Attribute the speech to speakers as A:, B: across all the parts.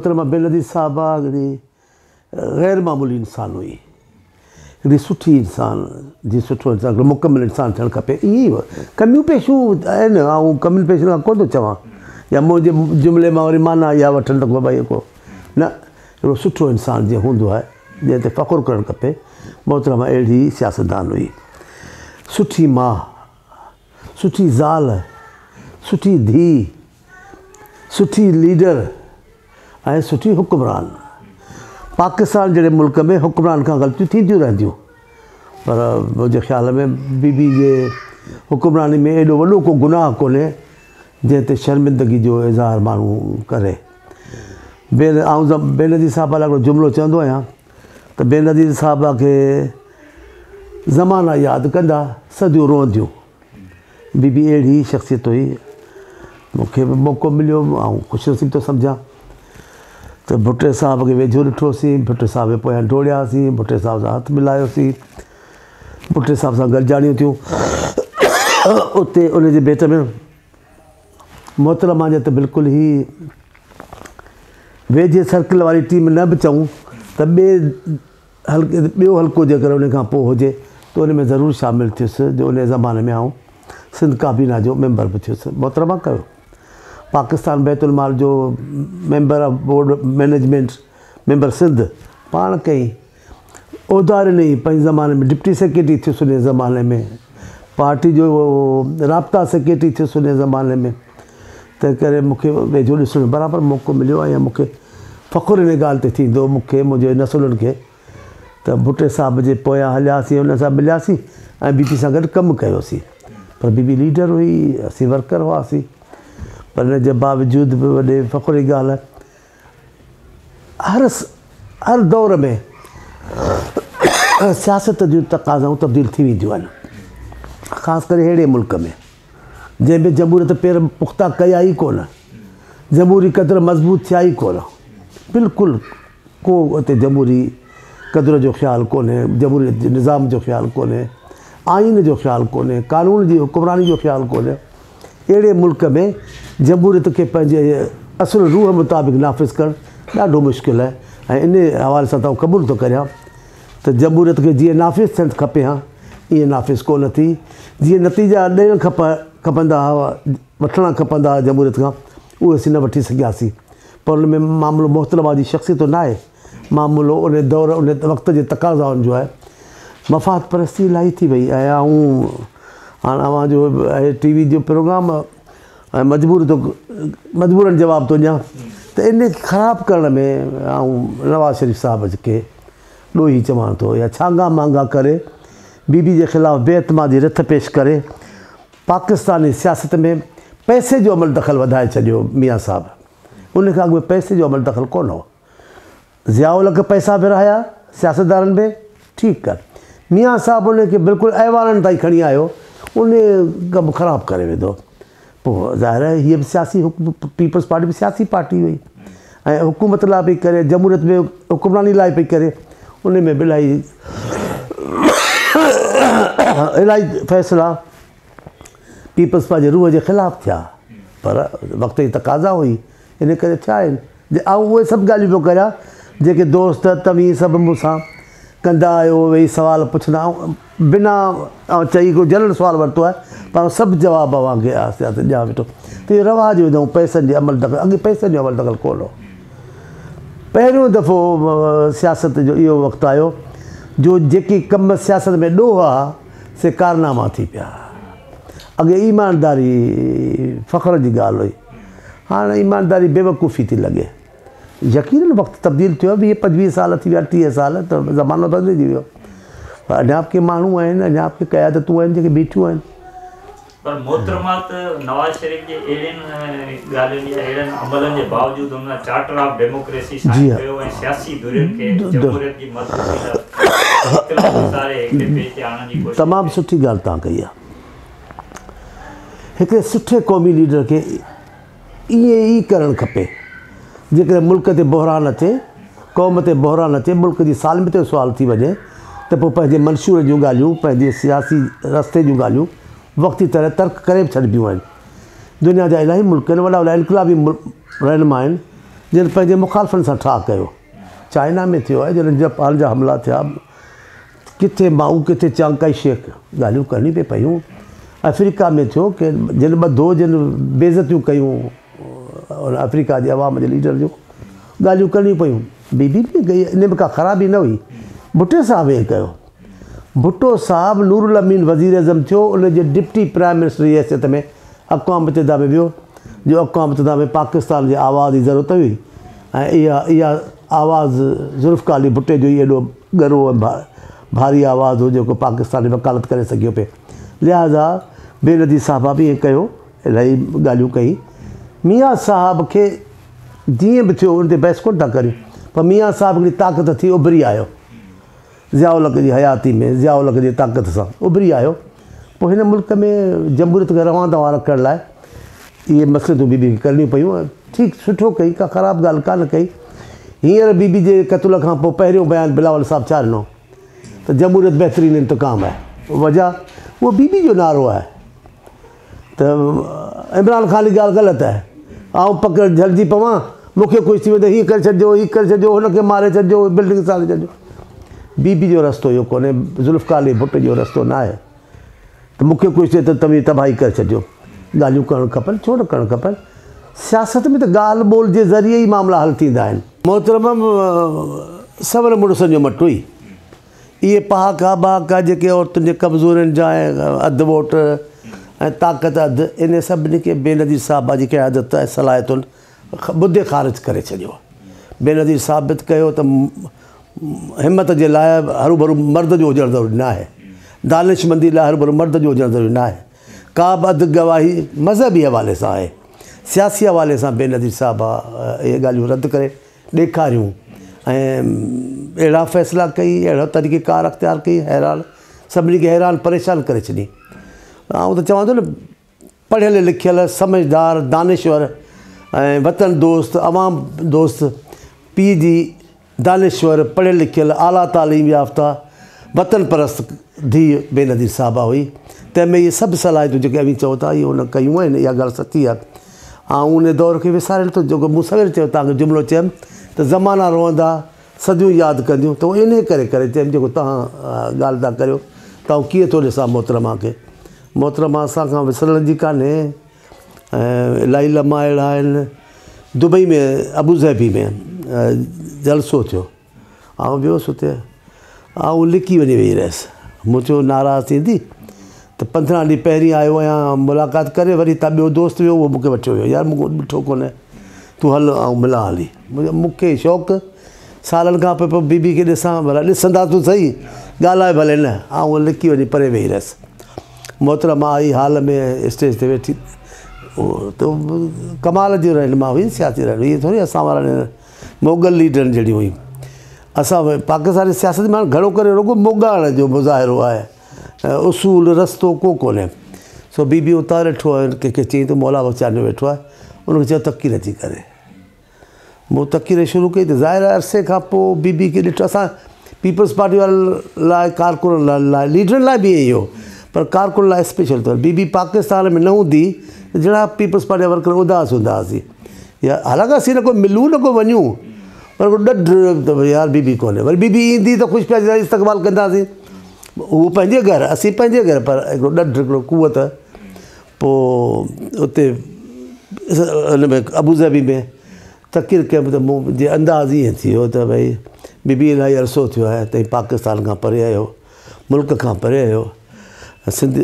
A: محترمه بينظير صاحبه هڪڙي غير معمولي انسان هئي. هڪڙي سٺي انسان، جيئن سٺو انسان هڪڙو مڪمل انسان ٿيڻ کپي ائين ئي هو. ڪميون پيشيون آهن، آئون ڪمين پيشين کان ڪونه ٿو چوان يا منهنجي جملي مان وري معنيٰ اها وٺن ته ڀئي ڪو نه، هڪڙو سٺو انسان جيئن هوندو آهي، جنهن تي فخر ڪرڻ کپي، محترمه اهڙي سياستدان هئي. سٺي ماء، سٺي زال، سٺي ڌيء، سٺي ليڊر ۽ سٺي حڪمران. پاڪستان جهڙي ملڪ ۾ حڪمران کان غلطيون ٿينديون رهنديون پر منهنجي خيال ۾ بي بي جي حڪمراني ۾ ايڏو وڏو ڪو گناهه ڪونهي جنهن تي شرمندگي جو اظهار ماڻهو ڪري. آئون بينظير صاحبه لاء هڪڙو جملو چوندو آهيان ته بينظير صاحبه کي زمانا ياد ڪندا صديون روئنديون. بي بي اهڙي ئي شخصيت هئي. مون کي به موقعو مليو، آئون خوش نصيب ٿو سمجهان ته ڀٽي صاحب کي ويجهو ڏٺوسين، ڀٽي صاحب جي پويان ڊوڙياسين، ڀٽي صاحب سان هٿ ملايوسين، ڀٽي صاحب سان گڏجاڻيون ٿيون. اتي ان جي ڀيٽ ۾ محترمه جي ته بلڪل ئي ويجهي سرڪل واري ٽيم نه به چئون ته ٻئي حلقي ٻيو حلقو جيڪر ان کان پوء هجي ته ان ۾ ضرور شامل ٿيس جو ان زماني ۾ آئون سنڌ ڪابينا جو ميمبر به ٿيس. محترمه ڪيو پاڪستان بيت المال جو member of board management member Sindh پاڻ ڪئي عهدا ڏنئي پنهنجي زماني ۾ ڊپٽي سيڪريٽري ٿيس ان زماني ۾ پارٽي جو رابطا سيڪريٽري ٿيس ان زماني ۾ تنهن ڪري مون کي ويجهو ڏسڻ جو برابر موقعو مليو ۽ مون کي فخر ان ڳالهه تي ٿيندو مون کي منهنجي نسلن کي ته ڀٽي صاحب جي پويان هلياسين ان سان ملياسين ۽ بي بي سان گڏ ڪم ڪيوسين پر بي بي ليڊر هئي اسين ورڪر هئاسين پر ان جي باوجود به وڏي فخر جي ڳالهه هر هر دور ۾ سياست جون تقاضائون تبديل ٿي وينديون آهن خاص ڪري اهڙي ملڪ ۾ جنهن ۾ جمهوريت پير پختا ڪيا ئي ڪونه، جمهوري قدر مضبوط ٿيا ئي ڪونه، بلڪل ڪو اتي جمهوري قدر جو خيال ڪونهي، جمهوري نظام جو خيال ڪونهي، آئين جو خيال ڪونهي، قانون جي حڪمراني جو خيال ڪونهي، اهڙي ملڪ ۾ جمهوريت کي پنهنجي اصل روح مطابق نافذ ڪرڻ ڏاڍو مشڪل آهي ۽ انهي حوالي سان ته آئون قبول ٿو ڪريان ته جمهوريت کي جيئن نافذ ٿيڻ کپي ها ائين نافذ ڪو نه ٿي، جيئن نتيجا ڏيڻ کپندا هئا، وٺڻا کپندا هئا جمهوريت کان، اهي اسين نه وٺي سگهياسين. پر ان ۾ معاملو محترمه جي شخصيت جو ناهي، معاملو ان دور ان وقت جي تقاضائن جو آهي. مفاد پرستي الاهي ٿي وئي ۽ آئون هاڻ اوهان جو اهي ٽي وي جو پروگرام ۽ مجبور ٿو مجبورن جواب ٿو ڏيان ته ان کي خراب ڪرڻ ۾ آئون نواز شريف صاحب کي ڏوهي چوان ٿو يا ڇانگا مانگا ڪري بي بي جي خلاف بي اعتمادي رٿ پيش ڪري پاڪستاني سياست ۾ پئسي جو عمل دخل وڌائي ڇڏيو ميان صاحب ان کان اڳ ۾ پئسي جو عمل دخل ڪونه هو ضياء الحق پئسا ورهايا سياستدانن ۾ ٺيڪ آ ميان صاحب ان کي بلڪل ايوانن تائين کڻي آيو ان ڪم خراب ڪري وڌو پوء ظاهر آهي هيء به سياسي پيپلز پارٽي به سياسي پارٽي هئي ۽ حڪومت لاء پئي ڪري جمهوريت ۾ حڪمراني لاء پئي ڪري ان ۾ به الاهي الاهي فيصلا پيپلز پارٽي جي روح جي خلاف ٿيا پر وقت جي تقاضا هئي ان ڪري ٿيا آهن جي آئون اهي سڀ ڳالهيون پيو ڪريان جيڪي دوست توهين سڀ مون سان ڪندا آهيو ويهي سوال پڇندا آئون بنا آئون چئي هڪڙو جنرل سوال ورتو آهي پر آئون سڀ جواب اوهان کي آهستي آهستي ڏيان ويٺو ته اهو رواج وڌائون پئسن جي عمل دخل اڳي پئسن جو عمل دخل ڪونه هو پهريون دفعو سياست جو اهو وقت آيو جو جيڪي ڪم سياست ۾ ڏوهه هئا سي ڪارناما ٿي پيا اڳي ايمانداري فخر جي ڳالهه هئي هاڻ ايمانداري بيوقوفي ٿي لڳي. يقينن وقت تبديل ٿيو آهي، 20 25 سال ٿي ويا، 30 سال ته زمانو بدلجي ويو. پر اڃا به ڪي ماڻهو آهن، اڃا به ڪي قيادتون آهن جيڪي بيٺيون آهن.
B: پر محترمه ته نواز شريف جي اهڙين ڳالهين يا اهڙن عملن جي باوجود هن چارٽر آف ڊيموڪريسي سائن ڪيو ۽ سياسي ڌرين کي جمهوريت جي مضبوطي لاء اختلاف وساري هڪڙي پيج تي آڻڻ جي ڪوشش ڪئي.
A: تمام سٺي ڳالهه توهان ڪئي آهي. هڪڙي سٺي قومي ليڊر کي ائين ئي ڪرڻ کپي. جيڪڏهن ملڪ تي بحران اچي، قوم تي بحران اچي، ملڪ جي سالميت جو سوال ٿي وڃي ته پوء پنهنجي منشور جون ڳالهيون، پنهنجي سياسي رستي جون ڳالهيون وقتي طرح ترڪ ڪري به ڇڏبيون آهن. دنيا جا الاهي ملڪ آهن، وڏا وڏا انقلابي رهنما آهن، جن پنهنجي مخالفن سان ٺاهه ڪيو. چائنا ۾ ٿيو آهي جڏهن جپان جا حملا ٿيا، ڪٿي مائو ڪٿي چيانگ ڪائي شيڪ ڳالهيون ڪرڻيون پئي پيون. آفريڪا ۾ ٿيو ڪي جن ٻڌو جن بيعزتيون ڪيون آفريڪا جي عوام جي ليڊر جون ڳالهيون ڪرڻيون پيون. بي بي به گئي ان ۾ ڪا خرابي نه هئي. ڀٽي صاحب ائين ڪيو. ڀٽو صاحب نورالامين وزيراعظم ٿيو ان جي ڊپٽي پرائم منسٽر جي حيثيت ۾ اقوام متحده ۾ ويو جو اقوام متحده ۾ پاڪستان جي آواز جي ضرورت هئي ۽ اها اها آواز ذوالفقار علي ڀٽي جو ئي ايڏو ڳرو ۽ ڀاري آواز هو جيڪو پاڪستان جي وڪالت ڪري سگهيو پئي. لهٰذا بينظير صاحبه به ائين ڪيو، الاهي ڳالهيون ڪئي. ميان صاحب کي جيئن به ٿيو ان تي بحث ڪونه ٿا ڪريون پر ميان صاحب هڪڙي طاقت ٿي اڀري آيو. ضياء الحق جي حياتي ۾ ضياء الحق جي طاقت سان اڀري آيو. پوء هن ملڪ ۾ جمهوريت کي روان دوان رکڻ لاء اهي مصلحتون بي بي کي ڪرڻيون پيون. ٺيڪ سٺو ڪئي، ڪا خراب ڳالهه ڪانه ڪئي. هينئر بي بي جي قتل کان پوء پهريون بيان بلاول صاحب ڇا ڏنو ته جمهوريت بهترين انتقام آهي. وجه اهو بي بي جو نعرو آهي ته عمران خان جي ڳالهه غلط آهي. آئون پڪڙ جهلجي پوان، مون کي خوش ٿي وڃي ته هيء ڪري ڇڏجو، هيء ڪري ڇڏجو، هن کي ماري ڇڏجو، بلڊنگ ساڙي ڇڏجو. بي بي جو رستو اهو ڪونهي، ذوالفقار علي ڀٽي جو رستو ناهي ته مون کي خوش ٿئي ته توهين تباهي ڪري ڇڏجو. ڳالهيون ڪرڻ کپن، ڇو نه ڪرڻ کپن؟ سياست ۾ ته ڳالهه ٻولهه جي ذريعي ئي معاملا حل ٿيندا آهن. محترمه سون مڙسن جو مٽ هئي. اهي پهاڪا ٻهاڪا جيڪي عورتن جي ڪمزورين جا ۽ اڌ ووٽ ۽ طاقت اڌ، انهي سڀني کي بينظير صاحبه جي قيادت ۽ صلاحيتن ٻڌي خارج ڪري ڇڏيو. بينظير ثابت ڪيو ته همت جي لاء هروڀرو مرد جو هجڻ ضروري ناهي. دانشمندي لاء هروڀرو مرد جو هجڻ ضروري ناهي. ڪا به اڌ گواهي مذهبي حوالي سان آهي. سياسي حوالي سان بينظير صاحبه اهي ڳالهيون رد ڪري ڏيکاريون ۽ اهڙا فيصلا ڪئي، اهڙو طريقه ڪار اختيار ڪئي، حيران سڀني کي حيران پريشان ڪري ڇڏي. آئون ته چوان ٿو نه پڙهيل لکيل، سمجهدار، دانشور ۽ وطن دوست، عوام دوست پيء جي دانشور، پڙهيل لکيل، اعليٰ تعليم يافته، وطن پرست ڌيء بينظير صاحبه هئي، تنهن ۾ اهي سڀ صلاحيتون جيڪي اوهين چئو ٿا اهي هن ڪيون آهن، اها ڳالهه سچي آهي. آئون ان دور کي وساري نٿو جيڪو مون سوير چيو توهان کي جملو چيم ته زمانا روئندا صديون ياد ڪنديون ته اهو انهي ڪري ڪري چيم جيڪو توهان ڳالهه ٿا ڪريو ته آئون ڪيئن ٿو ڏسان محترمه کي محترمه اسان کان وسرڻ جي ڪانهي ۽ الاهي لمحا اهڙا آهن دبئي ۾ ابوظهبي ۾ جلسو ٿيو آئون ويس اتي، آئون لڪي وڃي ويهي رهيس. مون چيو ناراض ٿيندي ته 15 ڏينهن پهرين آيو آهيان ملاقات ڪري وري هتان ٻيو دوست ويو اهو مون کي وٺيو ويو يار مون کي ڏٺو ڪونهي تون هل آئون ملان هلي. مون کي شوق سالن کان پوء بي بي کي ڏسان ڀلا ڏسندا تون سهي ڳالهائي ڀلي نه. آئون لڪي وڃي پري ويهي رهيس. محترمه آئي هال ۾ اسٽيج تي ويٺي ته ڪمال جي رهنما هئي سياسي رهنما هئي ٿوري اسان وارن موڳل ليڊرن جهڙيون هيون. اسان پاڪستان جي سياست ۾ هاڻ گهڻو ڪري رڳو موڳاڻ جو مظاهرو آهي. اصول رستو ڪو ڪونهي. سو بي بي اتان ڏٺو ۽ ڪنهن کي چيائين ته مولا بخش چانڊيو ويٺو آهي. ان کي چيو تقرير اچي ڪري. مون تقرير شروع ڪئي ته ظاهر آهي عرصي کان پوء بي بي کي ڏٺو اسان پيپلز پارٽي وارن لاء ڪارڪنن لاء ليڊرن لاء به ائين ئي هو پر ڪارڪنن لاء اسپيشل طور بي بي پاڪستان ۾ نه هوندي ته جهڙا پيپلز پارٽي جا ورڪر اداس هوندا هئاسين. يا حالانڪه اسين نه ڪو ملون نه ڪو وڃون پر هڪڙو ڏڍ ته يار بي بي ڪونهي وري بي بي ايندي ته خوش پيا ٿينداسين استقبال ڪنداسين هو پنهنجي گهر اسين پنهنجي گهر پر هڪڙو ڏڍ هڪڙو قوت پوء اتي ان ۾ ابوظهبي ۾ تقرير ڪيم ته مون جي انداز ائين ٿي ويو ته ڀئي بي بي الاهي عرصو ٿيو آهي تئين پاڪستان کان پري آهيو ملڪ کان پري آهيو سنڌ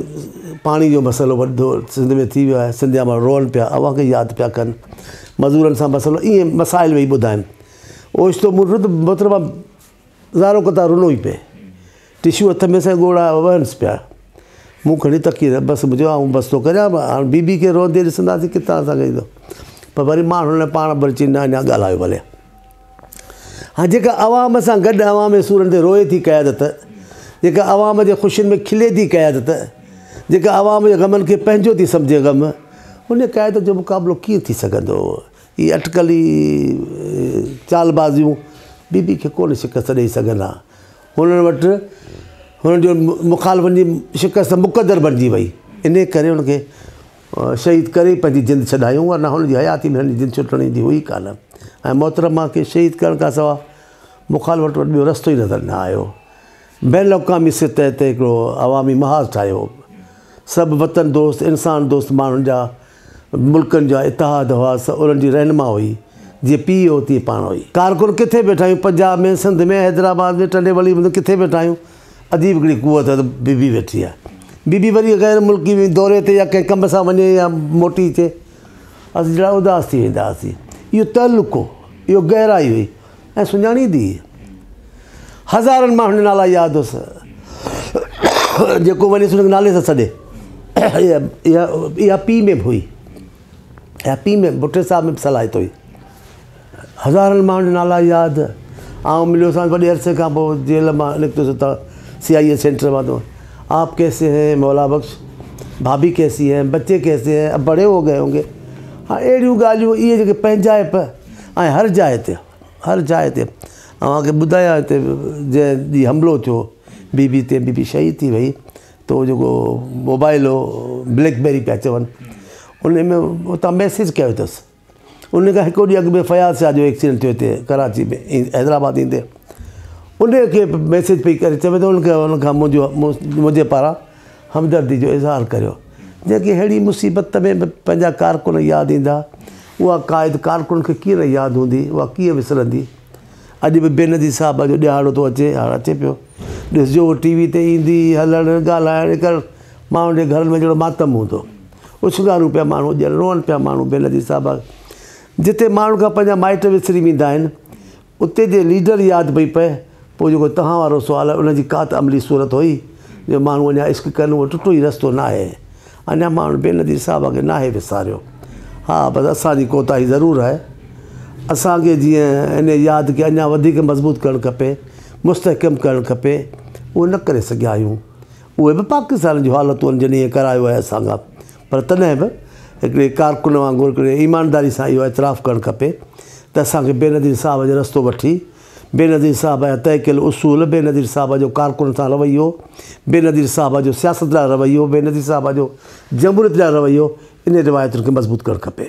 A: پاڻي جو مسئلو وڏو سنڌ ۾ ٿي ويو آهي سنڌ جا ماڻهو روئن پيا اوهان کي ياد پيا ڪن مزورن سان مسئلو ائين مسائل ويهي ٻڌايم اوچتو مون ڏٺو ته محترمه زارو قطار رنو ئي پئي ٽشو هٿ ۾ سائين ڳوڙها وهنس پيا مون کڻي تقرير بس مون چيو آئون بس ٿو ڪريان هاڻ بي بي کي روئندي ڏسنداسين ڪٿان اسان کي ايندو پر وري ماڻهن پاڻ وري چئي نه اڃا ڳالهايو ڀلي ها جيڪا عوام سان گڏ عوام جي سورن تي روئي ٿي قيادت، جيڪا عوام جي خوشين ۾ کلي ٿي قيادت، جيڪا عوام جي غمن کي پنهنجو ٿي سمجهي غم، ان قيادت جو مقابلو ڪيئن ٿي سگهندو؟ هي اٽڪلي چالبازيون بي بي کي ڪونه شڪست ڏئي سگهن ها. هنن وٽ هنن جو مخالفن جي شڪست مقدر بڻجي وئي، انهي ڪري هن کي شهيد ڪري پنهنجي جند ڇڏايون ورنه هن جي حياتي ۾ هن جي جند ڇٽڻ جي هئي ڪانه ۽ محترمه کي شهيد ڪرڻ کان سواء مخالفت وٽ ٻيو رستو ئي نظر نه آيو. بين الاقوامي سطح تي هڪڙو عوامي محاذ ٺاهيو. سڀ وطن دوست، انسان دوست ماڻهن جا ملڪن جا اتحاد هئا، انهن جي رهنما هئي. جيئن پيء هو تيئن پاڻ هئي. ڪارڪن ڪٿي ويٺا آهيون، پنجاب ۾، سنڌ ۾، حيدرآباد ۾، ٽنڊي ولي ۾ ڪٿي ويٺا آهيون. عجيب هڪڙي قوت آهي ته بي بي ويٺي آهي. بي بي وري غير ملڪي دوري تي يا ڪنهن ڪم سان وڃي يا موٽي اچي، اسين جهڙا اداس ٿي ويندا هئاسين. اهو تعلق هو، اهو گهرائي هئي ۽ سڃاڻيندي هئي. هزارن ماڻهن جا نالا ياد هيس. جيڪو وڃيس ان کي نالي سان سڏي. اها پيء ۾ به هئي. اها پيء ۾ ڀٽي صاحب ۾ به صلاحيت هئي. هزارن ماڻهن جا نالا ياد. آئون مليوسانس وڏي عرصي کان پوء جيل مان نڪتس اتان سي آء اي سينٽر مان ته آپ ڪيسي هين مولا بخش ڀاڀي ڪيسي هين بچي ڪيسي هين اب بڙي هو گئي هونگي. هاڻ اهڙيون ڳالهيون اهي جيڪي پنهنجائپ ۽ هر جاء تي هر جاء تي اوهان کي ٻڌايان هتي جنهن ڏينهن حملو ٿيو بي بي تي بي بي شهيد ٿي وئي ته اهو جيڪو موبائل هو بليڪ بيري پيا چون ان ۾ اتان ميسيج ڪيو اٿس ان کان هڪ ڏينهن اڳ ۾ فياض شاهه جو ايڪسيڊنٽ ٿيو هتي ڪراچي ۾ حيدرآباد ايندي ان کي ميسيج پئي ڪري چوي ته ان کي ان کان منهنجو منهنجي پاران همدردي جو اظهار ڪريو. جنهن کي ههڙي مصيبت ۾ به پنهنجا ڪارڪن ياد ايندا، اها قائد ڪارڪن کي ڪيئن نه ياد هوندي، اها ڪيئن وسرندي. اڄ به بينظير صاحبه جو ڏهاڙو ٿو اچي، هاڻ اچي پيو. ڏسجو اهو ٽي وي تي ايندي، هلڻ، ڳالهائڻ، ڪرڻ، ماڻهن جي گهرن ۾ جهڙو ماتم هوندو. اڇنگارون پيا ماڻهو ڏين، روئن پيا ماڻهو بينظير صاحبه. جتي ماڻهن کان پنهنجا مائٽ وسري ويندا آهن، اتي جي ليڊر ياد پئي پئي، پوء جيڪو توهان وارو سوال آهي ان جي ڪا ته عملي صورت هئي جو ماڻهو اڃا عشق ڪن اهو ٽٽو ئي رستو ناهي. اڃا ماڻهن بينظير صاحبه کي ناهي وساريو. ها بس اسان جي ڪوتاهي ضرور آهي. اسان کي جيئن ان ياد کي اڃا وڌيڪ مضبوط ڪرڻ کپي، مستحڪم ڪرڻ کپي، اهو نه ڪري سگهيا آهيون. اهي به پاڪستان جون حالتون آهن جن ائين ڪرايو آهي اسان کان پر تڏهن به هڪڙي ڪارڪن وانگر هڪڙي ايمانداري سان اهو اعتراف ڪرڻ کپي ته اسان کي بينظير صاحب جو رستو وٺي بينظير صاحب جا طئي ڪيل اصول، بينظير صاحب جو ڪارڪن سان رويو، بينظير صاحب جو سياست لاء رويو، بينظير صاحب جو جمهوريت لاء رويو انهن روايتن کي مضبوط ڪرڻ کپي.